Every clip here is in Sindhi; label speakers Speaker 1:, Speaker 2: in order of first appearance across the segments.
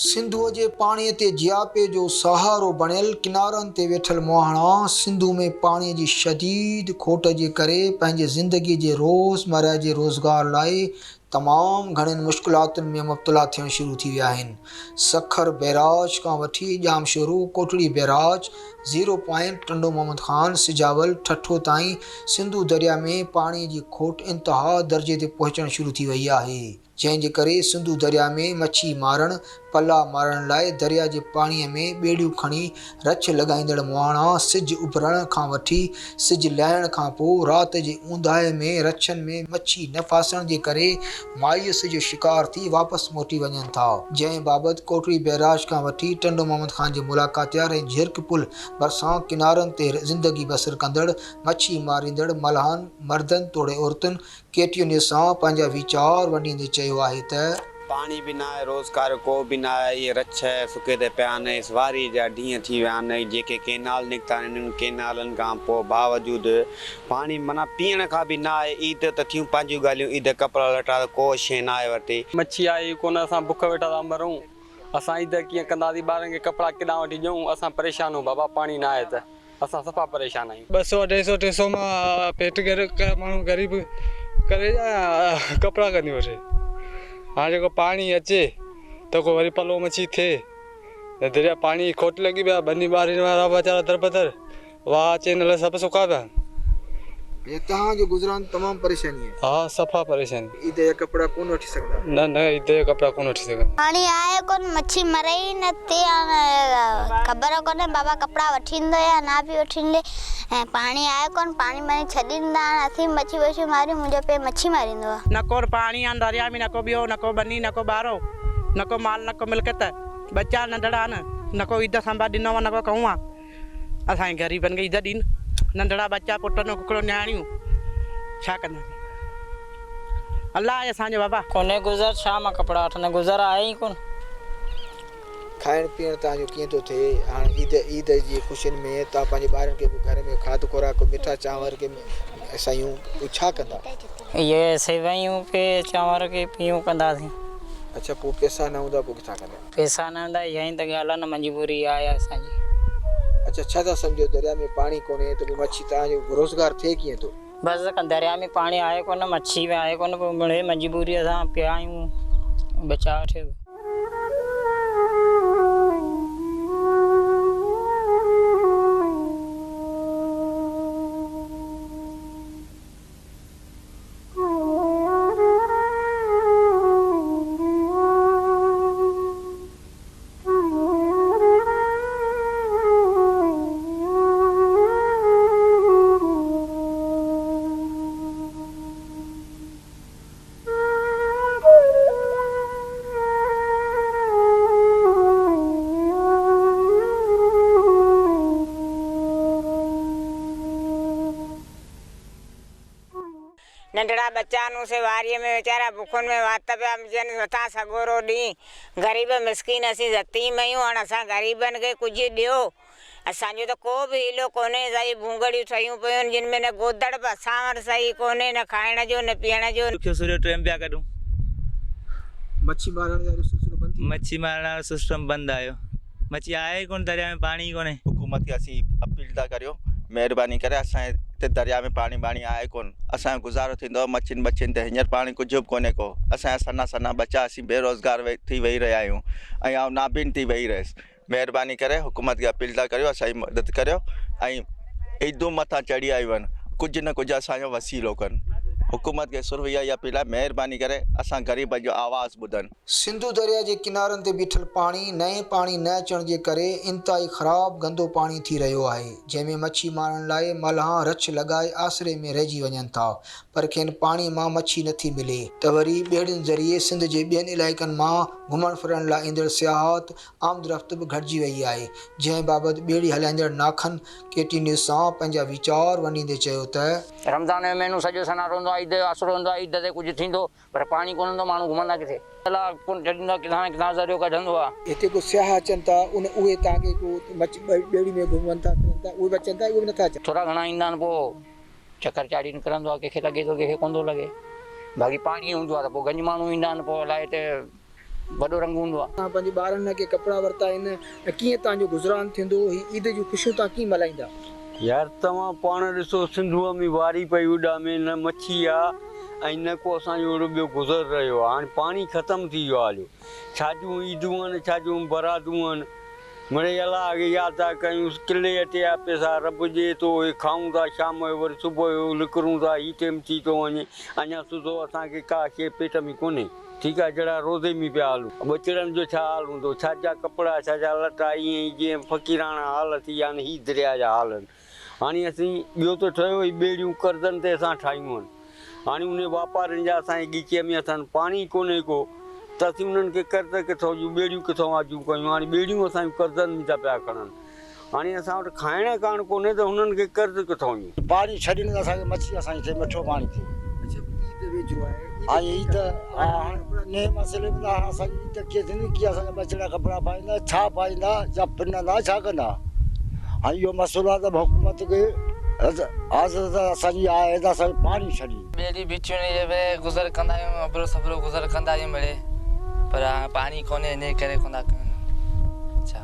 Speaker 1: سنڌوء جي پاڻيء تي جياپي جو سهارو بڻيل ڪنارن تي ويٺل مهاڻا سنڌو ۾ پاڻيء جي شديد کوٽ جي ڪري پنهنجي زندگيء جي روزمره جي روزگار لاء تمام گهڻين مشڪلاتن ۾ مبتلا ٿيڻ شروع ٿي ويا آهن. سکر بئراج کان وٺي Jamshoro, Kotri barrage, zero point, Tando Muhammad Khan, Sujawal, Thatta تائين سنڌو درياء ۾ پاڻيء جي کوٽ انتها درجي تي پهچڻ شروع ٿي وئي آهي. جنهن جي ڪري سنڌو درياء ۾ مڇي مارڻ، پلا مارڻ لاء درياء جي پاڻيء ۾ ٻيڙيون کڻي رڇ لڳائيندڙ مهاڻا سج اڀرڻ کان وٺي سج لهڻ کان پوء رات جي اونداهي ۾ رڇن ۾ مڇي نه ڦاسڻ جي ڪري مايوسي جو شڪار ٿي واپس موٽي وڃن ٿا. جنهن بابت ڪوٽڙي بئراج کان وٺي ٽنڊو محمد خان جي ملاڪاتيار ۽ جهرڪ پل ڀرسان ڪنارن تي زندگي بسر ڪندڙ مڇي ماريندڙ ملاحن مردن توڙي عورتن ڪي ٽي نيوز سان پنهنجا ويچار ونڊيندي چيو آهي ته.
Speaker 2: پاڻي به ناهي، روزگار ڪو به ناهي، اهي رڇ سڪي تي پيا آهن، سواري جا ڏينهن ٿي ويا آهن، جيڪي ڪينال نڪتا آهن انهن ڪينالن کان پوء باوجود پاڻي معنيٰ پيئڻ کان به ناهي، عيد ته ٿيون پنهنجون ڳالهيون، عيد ڪپڙا لٽا ته ڪو شيء ناهي ورتي.
Speaker 3: مڇي آئي ئي ڪونه، اسان بک ويٺا ٿا مرون، اسان عيد ڪيئن ڪنداسين، ٻارن کي ڪپڙا ڪيڏانهن وٺي ڏيون، اسان پريشان آهيون بابا پاڻي ناهي ته. اسان صفا پريشان آهيون.
Speaker 4: ٻه سئو اڍائي سئو ٽي سئو مان پيٽ گهر ماڻهو غريب ڪري يا ڪپڙا ڪندي وٺي هاڻي جيڪو پاڻي اچي ته ڪو وري پلو مڇي ٿئي نه دريا پاڻي جي کوٽ لڳي پيا ٻني ٻارين وارا ويچارا دربدر واهه اچي نه سڀ سڪا پيا آهن.
Speaker 1: يعني توهان جو گذران تمام پريشاني آهي.
Speaker 4: ها صفا پريشاني.
Speaker 1: عيد جا ڪپڙا ڪونه وٺي سگهندا.
Speaker 4: نه نه عيد جا ڪپڙا ڪونه وٺي سگهندا.
Speaker 5: پاڻي آهي ڪونه مڇي مري ئي نه ٿي هاڻي خبر ڪونهي بابا ڪپڙا وٺي ايندو يا نه به وٺي ايندي ۽ پاڻي آهي ڪونه پاڻي ٻاڻي ڇڏيندا هاڻي اسين مڇي وڇي ماريون منهنجو پيء مڇي ماريندو آهي.
Speaker 6: نه ڪو پاڻي آهي درياء ۾ نه ڪو ٻيو نه ڪو ٻني نه ڪو ٻارو نه ڪو مال نه ڪو ملڪيت ٻچا ننڍڙا آهن نه ڪو عيد سانڀا ڏنو آهي نه ڪو ڪئون آهي. اسان کي غريبن کي عزت ڏين ننڍڙا ٻچا پٽ نو ڪڪڙو نياڻيون ڇا ڪنداسين الله آهي اسان جو بابا.
Speaker 7: ڪونهي گذر ڇا مان ڪپڙا وٺندس گذر آهي ئي ڪونه.
Speaker 1: کائڻ پيئڻ توهان جو ڪيئن ٿو ٿئي هاڻ عيد عيد جي خوشين ۾ توهان پنهنجي ٻارن کي به گهر ۾ کاڌ خوراڪ مٺا چانور ڪي سيون ڇا ڪندا.
Speaker 7: اهي سيويون ڪي چانور ڪي پيون ڪنداسين.
Speaker 1: اڇا پوء پئسا نه هوندا پوء ڪٿان ڪندا.
Speaker 7: پيسا نه هوندا اها ئي ته ڳالهه آهي نه مجبوري آهي اسان جي.
Speaker 1: اڇا ڇا ٿا سمجهو درياء ۾ پاڻي ڪونهي ته پوء مڇي توهان جو روزگار ٿئي ڪيئن ٿو؟
Speaker 7: بس درياء ۾ پاڻي آهي ڪونه مڇي به آهي ڪونه پوء مڙئي مجبوري اسان پيا آهيون بچاء ٿئي.
Speaker 8: ننڍڙا ٻچا نون سي واريء ۾ ويچارا بکن ۾ وات پيا مجن مٿان سڳورو ڏينهن غريب مسڪين اسين يتيم آهيون هاڻ اسان غريبن کي ڪجهه ڏيو اسان جو ته ڪو به حيلو ڪونهي اسان جون ڀونگڙيون ٺهيون پيون آهن جن ۾ نه گودڙ به اسان وٽ صحيح ڪونهي نه کائڻ جو نه پيئڻ جو.
Speaker 9: ڏکيو سوريو ٽيم پيا ڪڍون.
Speaker 1: مڇي مارڻ وارو سلسلو بند ٿي ويو.
Speaker 9: مڇي مارڻ وارو سسٽم بند آيو. مڇي آهي ئي ڪونه درياء ۾ پاڻي ئي ڪونهي.
Speaker 10: حڪومت کي اسين اپيل ٿا ڪريون مهرباني ڪري اسان جي هتي درياء ۾ پاڻي ٻاڻي آهي ڪونه اسان جو گذارو ٿيندو آهي مڇين ٻڇين تي هينئر پاڻي ڪجهه به ڪونهي ڪو اسان جا سنها سنها ٻچا اسين بيروزگار ٿي ويهي رهيا آهيون ۽ آئون نابين ٿي ويهي رهيس مهرباني ڪري حڪومت کي اپيل ٿا ڪريون اسان جي مدد ڪريو ۽ عيدون مٿان چڙهي آيون آهن ڪجهه نه ڪجهه اسان جو وسيلو ڪن حڪومت کي صرف اها ئي اپيل آهي مهرباني ڪري اسان غريبن جو آواز ٻڌن.
Speaker 1: سنڌو درياء جي ڪنارن تي بيٺل پاڻي نئين پاڻي نه اچڻ جي ڪري انتهائي خراب گندو پاڻي ٿي رهيو آهي، جنهن ۾ مڇي مارڻ لاء ملاحان رڇ لڳائي آسري ۾ رهجي وڃن ٿا، پر کين پاڻي مان مڇي نٿي ملي، ته وري ٻيڙين ذريعي سنڌ جي ٻين علائقن مان گهمڻ ڦرڻ لاء ايندڙ سياحت آمدرفت به گهٽجي وئي آهي، جنهن بابت ٻيڙي هلائيندڙ ناکن ڪي ٽي نيوز سان پنهنجا ويچار ونڊيندي چيو ته.
Speaker 11: رمضان جو مهينو سڄو سناٽو هوندو آهي، عيد جو آسرو هوندو آهي، عيد تي ڪجهه ٿيندو پر پاڻي ڪونه هوندو ماڻهو گهمندا ڪٿي. تلاء ڪونه ڇڏيندو آهي ڪٿان نه ڪٿان ذريعو ڪڍندو آهي.
Speaker 1: هتي ڪو سياح اچن ٿا ان اهي توهان کي ڪو مچ ٻيڙي ۾ گهمن ٿا ڦرن ٿا اهي به اچن ٿا اهي به نٿا اچن.
Speaker 11: ٿورا گهڻا ايندا آهن پوء چڪر چاڙهي نڪرندو آهي ڪنهن کي لڳي ٿو ڪنهن کي ڪونه ٿو لڳي باقي پاڻي هوندو آهي ته پوء گنج ماڻهو ايندا آهن پوء الائي هتي وڏو رنگ هوندو آ.
Speaker 1: توهان پنهنجي ٻارن لاء ڪي ڪپڙا ورتا آهن ۽ ڪيئن توهان جو گذران ٿيندو؟ هي عيد جون خوشيون توهان ڪيئن ملهائيندا؟
Speaker 12: يار توهان پاڻ ڏسو سنڌوء ۾ واري پئي اڏامي نه مڇي آ ۽ نه ڪو اسان جو اهڙو ٻيو گذر رهيو آ هاڻي پاڻي ختم ٿي ويو آ هليو ڇا جون عيدون آهن ڇا جون برادون آهن مڙئي الله کي ياد ٿا ڪيون ڪلي اٽي جا پئسا رب ڏئي ٿو اهي کائون ٿا شام جو وري صبح جو نڪرون ٿا هي ٽيم ٿي ٿو وڃي اڃا سوڌو اسان کي ڪا شيء پيٽ ۾ ڪونهي ٺيڪ آهي جهڙا روزي ۾ پيا هلون ٻچڙن جو ڇا حال هوندو ڇا جا ڪپڙا ڇا جا لٽا ائين ئي جيئن فقيراڻا حال ٿي ويا آهن هي درياء جا حال آهن هاڻي اسين ٻيو ته ٺهيو هي ٻيڙيون قرضن تي اسان ٺاهيون آهن هاڻي انهي واپارين جا اسان جي ڳچيء ۾ اٿن پاڻي ئي ڪونهي ڪو ته اسين انهن کي قرض ڪٿئون جون ٻيڙيون ڪٿئون آجيون ڪيون هاڻي ٻيڙيون اسان جون قرضن ۾ ٿا پيا کڻن هاڻي اسان وٽ کائڻ ڪاڻ ڪونهي ته هنن کي قرض ڪٿئون ڏيون.
Speaker 13: پاڻي ڇڏين ته اسان کي مڇي اسان جي ٿئي مٺو پاڻي ٿئي.
Speaker 1: اڇا عيد ويجهو آهي عيد
Speaker 13: ها عيد ها هاڻي انهي مسئلي ۾ ته هاڻي اسان جي عيد ڪيئن ٿيندي ڪيئن اسان جا ٻچڙا ڪپڙا پائيندا ڇا پائيندا يا پنندا ڇا ڪندا هاڻي اهو مسئلو آهي ته حڪومت کي عرض اسان جي آهي ته اسان کي پاڻي ڇڏين.
Speaker 9: ٻيڙي ڀيچوڻي جي ۾ گذر ڪندا آهيون ابرو سبرو گذر ڪندا آهيون مڙئي پر هاڻي پاڻي ڪونهي انهي ڪري ڪونه ٿا ڪيون ڇا.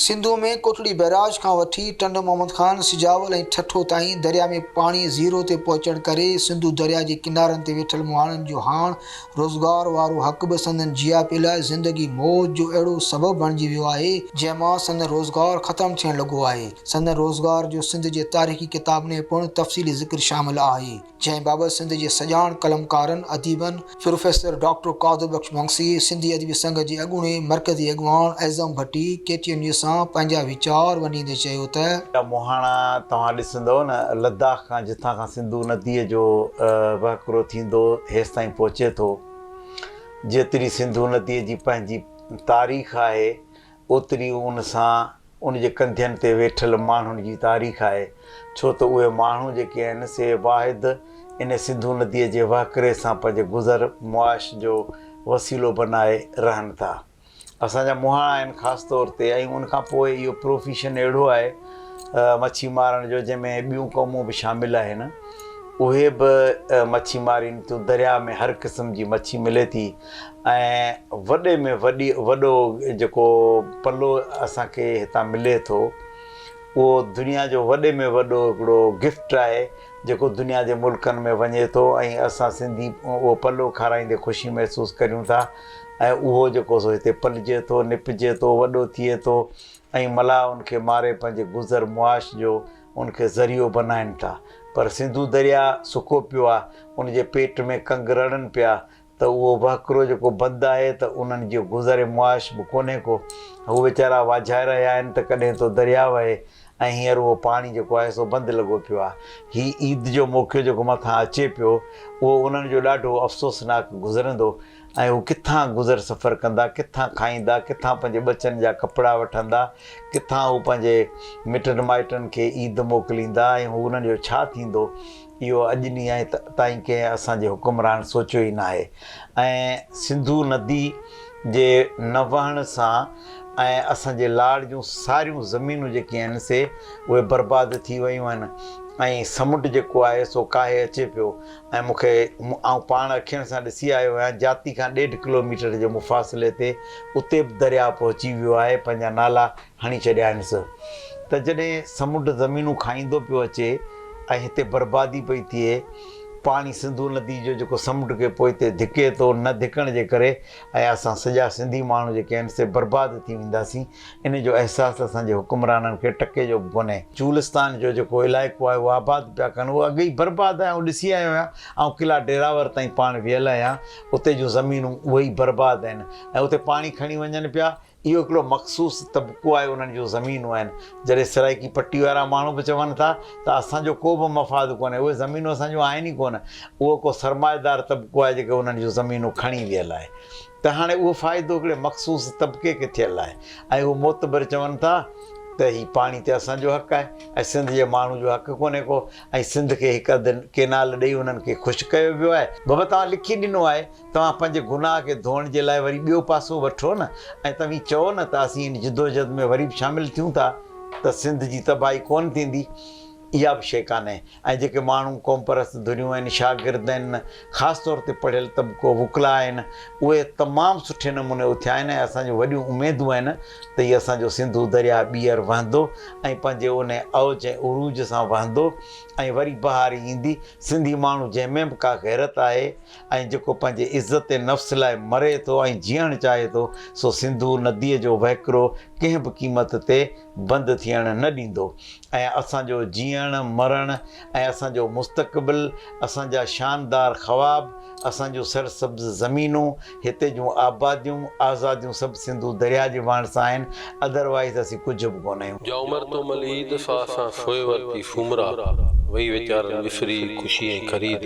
Speaker 1: سنڌوء ۾ ڪوٽڙي بئراج کان وٺي ٽنڊو محمد خان، سجاول ۽ ٺٽو تائين درياء ۾ پاڻي زيرو تي پهچڻ ڪري سنڌو درياء جي ڪنارن تي ويٺل مهاڻن جو هاڻ روزگار وارو حق به سندن جياپي لاء زندگي موت جو اهڙو سبب بڻجي ويو آهي، جنهن مان سندن روزگار ختم ٿيڻ لڳو آهي. سندن روزگار جو سنڌ جي تاريخي ڪتابن ۾ پڻ تفصيلي ذڪر شامل آهي. جنهن بابت سنڌ جي سڄاڻ قلمڪارن، اديبن، پروفيسر ڊاڪٽر قادر بخش مگسي، سنڌي ادبي سنگت جي اڳوڻي مرڪزي اڳواڻ Azam Bhatti K T N news سان پنهنجا ويچار ونڊيندي چيو ته.
Speaker 14: جا مهاڻا توهان ڏسندؤ نه لداخ کان جتان کان سنڌو نديء جو وهڪرو ٿيندو هيستائين پهچي ٿو. جيتري سنڌو نديء جي پنهنجي تاريخ آهي اوتري ان سان ان جي ڪنڌين تي ويٺل ماڻهن جي تاريخ آهي، ڇو ته اهي ماڻهو جيڪي آهن سي واحد ان سنڌو نديء جي وهڪري سان پنهنجي گذر معاش جو وسيلو بنائي رهن ٿا. اسان جا مهاڻا آهن خاص طور تي ۽ ان کان پوء اهو پروفيشن اهڙو آهي مڇي مارڻ جو جنهن ۾ ٻيون قومون به شامل آهن اهي به مڇي مارين ٿيون درياء ۾ هر قسم جي مڇي ملي ٿي ۽ وڏي ۾ وڏي وڏو جيڪو پلو اسان کي هتان ملي ٿو اهو دنيا جو وڏي ۾ وڏو هڪڙو گفٽ آهي جيڪو دنيا جي ملڪن ۾ وڃي ٿو ۽ اسان سنڌي اهو پلو کارائيندي خوشي محسوس ڪريون ٿا ۽ اهو جيڪو سو هتي پلجي ٿو نپجي ٿو وڏو ٿئي ٿو ۽ ملاح ان کي ماري پنهنجي گذر معاش جو ان کي ذريعو بنائين ٿا پر سنڌو درياء سڪو پيو آهي ان جي پيٽ ۾ ڪنگ رڙن پيا ته اهو وهڪرو جيڪو بند آهي ته انهن جو گذر معاش به ڪونهي ڪو. هو ويچارا واجهائي رهيا آهن ته ڪڏهن ٿو درياء وهي ۽ هينئر اهو پاڻي جيڪو آهي سو بند لڳو پيو آهي. هي عيد جو موقعو جيڪو مٿان اچي پيو اهو انهن جو ڏاڍو افسوسناڪ گذرندو ۽ هو ڪٿان گذر سفر ڪندا، ڪٿان کائيندا، ڪٿان پنهنجي ٻچن جا ڪپڙا وٺندا، ڪٿان هو پنهنجي مٽن مائٽن کي عيد موڪليندا ۽ هو انهن جو ڇا ٿيندو؟ اهو اڄ ڏينهن تائين ڪنهن اسان جي حڪمران سوچيو ئي ناهي ۽ سنڌو ندي جي نه وهڻ سان ۽ اسان جي لاڙ جون ساريون زمينون جيڪي آهن سي اهي برباد ٿي ويون آهن ۽ سمنڊ جيڪو آهي سو ڪاهي اچي پيو ۽ مون کي آئون پاڻ اکين سان ڏسي آيو آهيان جاتي کان ڏيڍ ڪلوميٽر جي مفاصلي تي اتي به درياء پهچي ويو آهي پنهنجا نالا هڻي ڇڏيائينس ته جڏهن سمنڊ زمينون کائيندو پيو اچي ۽ هتي بربادي پئي ٿئي، پاڻي سنڌو ندي جو جيڪو سمنڊ کي پوئتي ڌڪي ٿو، نه ڌڪڻ جي ڪري ۽ اسان سڄا سنڌي ماڻهو جيڪي آهن سي برباد ٿي وينداسين، ان جو احساس اسان جي حڪمرانن کي ٽڪي جو به ڪونهي. چولستان جو جيڪو علائقو آهي اهو آباد پيا ڪن، اهو اڳ ئي برباد آهي، آئون ڏسي آيو آهيان، آئون قلعه ڊيراور تائين پاڻ ويل آهيان، اتي جون زمينون اهي ئي برباد آهن ۽ اتي پاڻي کڻي وڃن پيا، اهو هڪڙو مخصوص طبقو آهي انهن جون زمينون آهن جڏهن سرائيڪي پٽي وارا ماڻهو به چون ٿا ته اسان جو ڪو به مفاد ڪونهي اهي زمينون اسان جون آهن ئي ڪونه اهو ڪو سرمائيدار طبقو آهي جيڪي انهن جون زمينون کڻي ويل آهي ته هاڻي اهو فائدو هڪڙي مخصوص طبقي کي ٿيل آهي ۽ هو معتبر چون ٿا ته هي پاڻي تي اسان جو حق آهي ۽ سنڌ جي ماڻهو جو حق ڪونهي ڪو ۽ سنڌ کي هڪ اڌ ڪينال ڏئي انهن کي خوش ڪيو ويو آهي بابا توهان لکي ڏنو آهي توهان پنهنجي گناهه کي ڌوئڻ جي لاء وري ٻيو پاسو وٺو نه ۽ توهين چئو نه ته اسين ان جدوجهد ۾ وري به شامل ٿيون ٿا ته سنڌ جي تباهي ڪونه ٿيندي. اها به شيء ڪانهي ۽ جيڪي ماڻهو قومپرست ڌريون آهن، شاگرد آهن، خاص طور تي پڙهيل طبقو، وڪلا آهن، اهي تمام سٺي نموني اٿيا آهن ۽ اسان جون وڏيون اميدون آهن ته هي اسان جو سنڌو درياهه ٻيهر وهندو ۽ پنهنجي انهي اوج ۽ عروج سان وهندو ۽ وري بهاري ايندي. سنڌي ماڻهو جنهن ۾ به ڪا غيرت آهي ۽ جيڪو پنهنجي عزت نفس لاء مري ٿو ۽ جيئڻ چاهي ٿو سو سنڌو نديء جو وهڪرو ڪنهن به قيمت تي بند ٿيڻ نه ڏيندو ۽ اسان جو جيئڻ مرڻ ۽ اسان جو مستقبل، اسان جا شاندار خواب، اسان جون سرسبز زمينون، هتي جون آباديون، آزاديون سڀ سنڌو درياء جي وهڻ سان آهن، اڌروائيز اسين ڪجهه به ڪونه آهيون.
Speaker 15: جا عمر تو مل عيد، سا اسان سوئي ورتي سومرا، وئي ويچارن وسري خوشي ۽ خريد.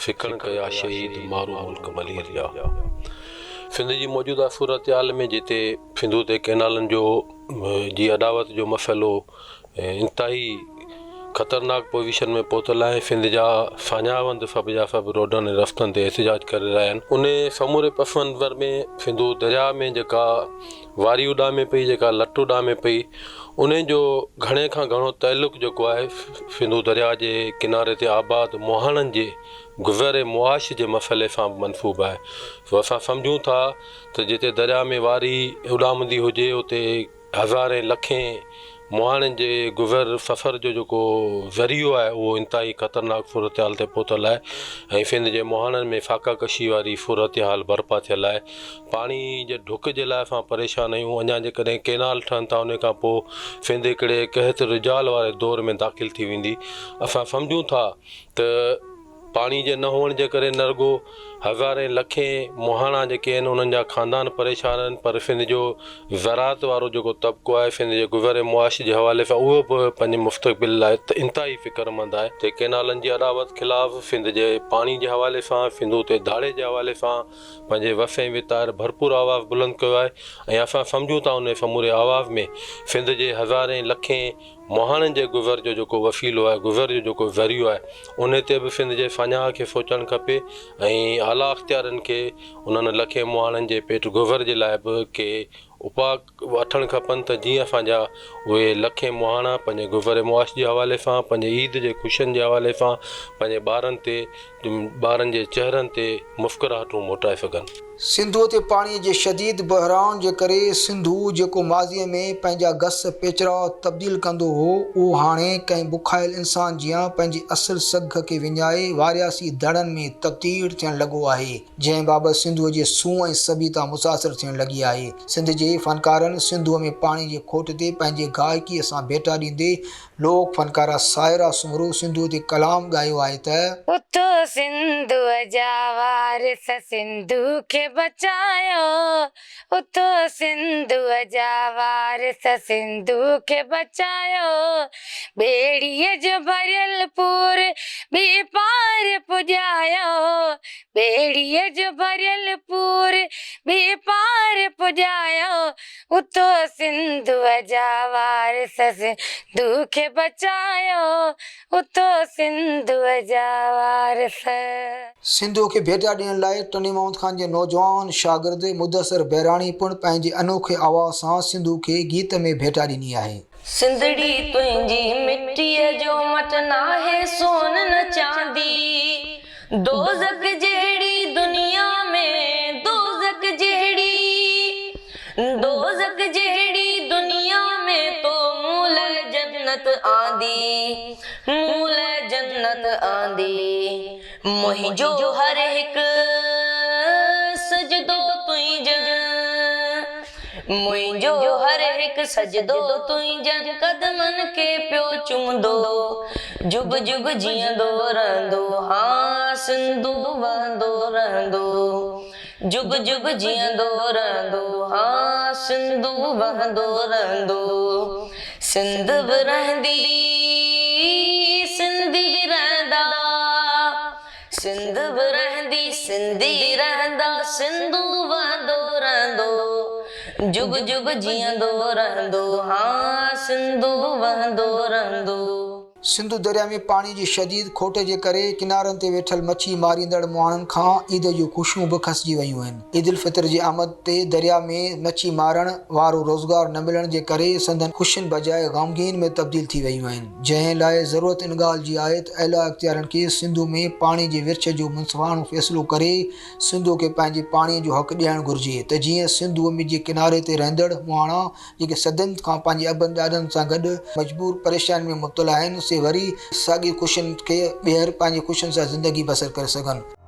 Speaker 15: سکڻ ڪيا شهيد مارو ملڪ ملير جا. سنڌ جي موجوده صورتحال ۾ جتي سنڌو تي ڪئنالن جو جي اڏاوت جو مسئلو انتهائي خطرناڪ پوزيشن ۾ پهتل آهي سنڌ جا ساڃاهه وند سڀ جا سڀ روڊن ۽ رستن تي احتجاج ڪري رهيا آهن ان سموري پس منظر ۾ سنڌو درياء ۾ جيڪا واري اڏامي پئي جيڪا لٽ اڏامي پئي انهي جو گهڻي کان گهڻو تعلق جيڪو آهي سنڌو درياء جي ڪناري تي آباد مهاڻن جي گذر معاش جي مسئلي سان به منسوب آهي سو اسان سمجهون ٿا ته جتي درياء ۾ واري اڏامندي هجي اتي هزارين لکين مهاڻن جي گذر سفر جو جيڪو ذريعو آهي اهو انتهائي خطرناڪ صورتحال تي پهتل آهي ۽ سنڌ جي مهاڻن ۾ فاقا ڪشي واري صورتحال برپا ٿيل آهي پاڻي جي ڍڪ جي لاء اسان پريشان آهيون اڃا جيڪڏهن ڪينال ٺهن ٿا ان کان پوء سنڌ هڪڙي قحط رجال واري دور ۾ داخل ٿي ويندي اسان سمجهون ٿا ته پاڻي جي نه هئڻ جي ڪري نه رڳو هزارين لکين مهاڻا جيڪي آهن انهن جا خاندان پريشان آهن پر سنڌ جو زراعت وارو جيڪو طبقو آهي سنڌ جي گذر معاش جي حوالي سان اهو به پنهنجي مستقبل لاء انتهائي فڪرمند آهي ته ڪينالن جي اڏاوت خلاف سنڌ جي پاڻي جي حوالي سان سنڌو تي ڌاڙي جي حوالي سان پنهنجي وس ۽ وتار ڀرپور آواز بلند ڪيو آهي ۽ اسان سمجهون ٿا انهي سموري آواز ۾ سنڌ جي هزارين لکين مهاڻن جي گذر جو جيڪو وسيلو آهي، گذر جو جيڪو ذريعو آهي، انهي تي به سنڌ جي ساڃاهه کي سوچڻ کپي ۽ اعليٰ اختيارين کي انهن لکين مهاڻن جي پيٽ گذر جي لاء به ڪي اپاء وٺڻ کپن ته جيئن اسان جا اهي لکين مهاڻا پنهنجي گذر معاش جي حوالي سان، پنهنجي عيد جي خوشين جي حوالي سان پنهنجي ٻارن تي ٻارن جي چهرن تي مسڪراهٽون موٽائي سگهن.
Speaker 1: سنڌوء تي پاڻيء جي شديد بحران جي ڪري سنڌو جيڪو ماضيء ۾ پنهنجا گس پيچرا تبديل ڪندو هو، اهو هاڻي ڪنهن بکايل انسان جيان پنهنجي اصل سگهه کي وڃائي وارياسي دڙن ۾ تبديل ٿيڻ لڳو آهي، جنهن بابت سنڌوء جي سونهن ۽ سڀيتا متاثر ٿيڻ لڳي آهي. سنڌ جي فنڪارن سنڌوء ۾ پاڻي جي کوٽ تي پنهنجي گائڪيء سان ڀيٽا ڏيندي لوڪ فنڪاره سائره سومرو سنڌوء تي ڪلام ڳايو آهي ته.
Speaker 16: اٿو سنڌوء جا وارث سنڌو کي بچايو، اٿو سنڌوء جا وارث سنڌو کي بچايو، ٻيڙيء جو ڀريل پور ٻي پار پڄايو، ٻيڙيء جو ڀريل پور ٻي پار پڄايو، اٿو سنڌوء جا وارث سنڌو کي بچايو اٿو سنڌوء جا وارث.
Speaker 1: سنڌوء کي ڀيٽا ڏيڻ لاء ٽنڊي محمد خان جي نوجوان شاگرد مدثر بهراڻي پڻ پنهنجي انوکي آواز سان سنڌوء کي گيت ۾ ڀيٽا ڏني آهي.
Speaker 16: سنڌڙي تنهنجي مٽيء جو مٽ ناهي سون نه چاندي دوزخ جهڙي دنيا ۾ دوزخ جهڙي دوزخ جهڙي دنيا ۾ تو مون لئه جنت آندي مون لئه جنت آندي منهنجو هر هڪ سجدو تنهنجن منهنجو هر هڪ سجدو تنهنجن قدمن کي پيو چمندو جگ جگ جيئندو رهندو ها سنڌو وهندو رهندو جگ جگ جيئندو رهندو ها سنڌو وهندو رهندو سنڌ به رهندي سنڌي رهندا سنڌ به رهندي سنڌي رهندا سنڌو وهندو رهندو جگ جگ جيئندو رهندو ها سنڌو وهندو رهندو.
Speaker 1: سنڌو درياء ۾ پاڻي جي شديد کوٽ جي ڪري ڪنارن تي ويٺل مڇي ماريندڙ مهاڻن کان عيد جون خوشيون به کسجي ويون آهن. عيد الفطر جي آمد تي درياء ۾ مڇي مارڻ وارو روزگار نه ملڻ جي ڪري سندن خوشين بجاء غمگين ۾ تبديل ٿي ويون آهن. جنهن لاء ضرورت ان ڳالهه جي آهي ته اعليٰ اختيارين کي سنڌو ۾ پاڻي جي ورڇ جو منصفاڻو فيصلو ڪري سنڌوء کي پنهنجي پاڻي جو حق ڏيڻ گهرجي ته جيئن سنڌوء جي ڪناري تي رهندڙ مهاڻا جيڪي صدين کان پنهنجي ابن ڏاڏن سان گڏ مجبور پريشانين ۾ مبتلا آهن، سي وري ساڳي خوشين کي ٻيهر پنهنجي خوشين سان زندگي بسر ڪري سگهن.